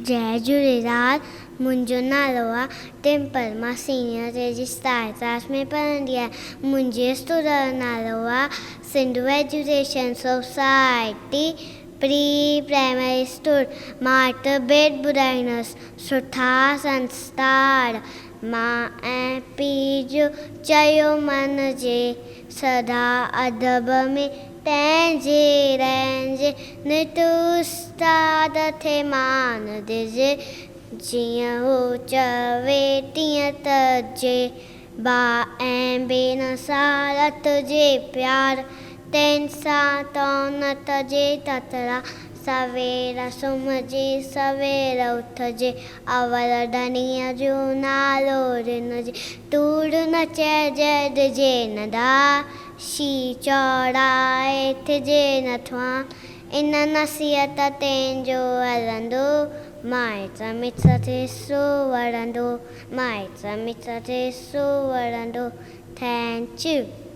جئي جهوليلال منهنجو نالو آ ٽمپل مان سينيئر ڪي جي اسٽار ڪلاس ۾ پڙهندي آهيان منهنجي اسڪول جو نالو آ Sindhu education society pre primary school مان هڪ بيت ٻڌائيندس سٺا سنسڪار ماء ۽ پيء جو چيو مڃجي سدا ادب ۾ تنهن جي رهجي، نت استاد کي مان ڏجي، جيئن هو چوي تيئن ڪجي، ڀاء ۽ ڀيڻ سان رکجي پيار، تنهن سان ڪونه ڪجي تڪرار، سوير سمهجي سوير اٿجي، اول ڌڻيء جو نالو ڏنجي، ڪوڙ نه چئجي ڏجي نه ڊاء، شي چوڙائي ٿجي نه ٿوان، ان نصيحت تنهنجو هلندو، مائٽ مٽ ٿي سو وڙهندو، مائٽ مٽ ٿي سو وڙهندو. Thank you.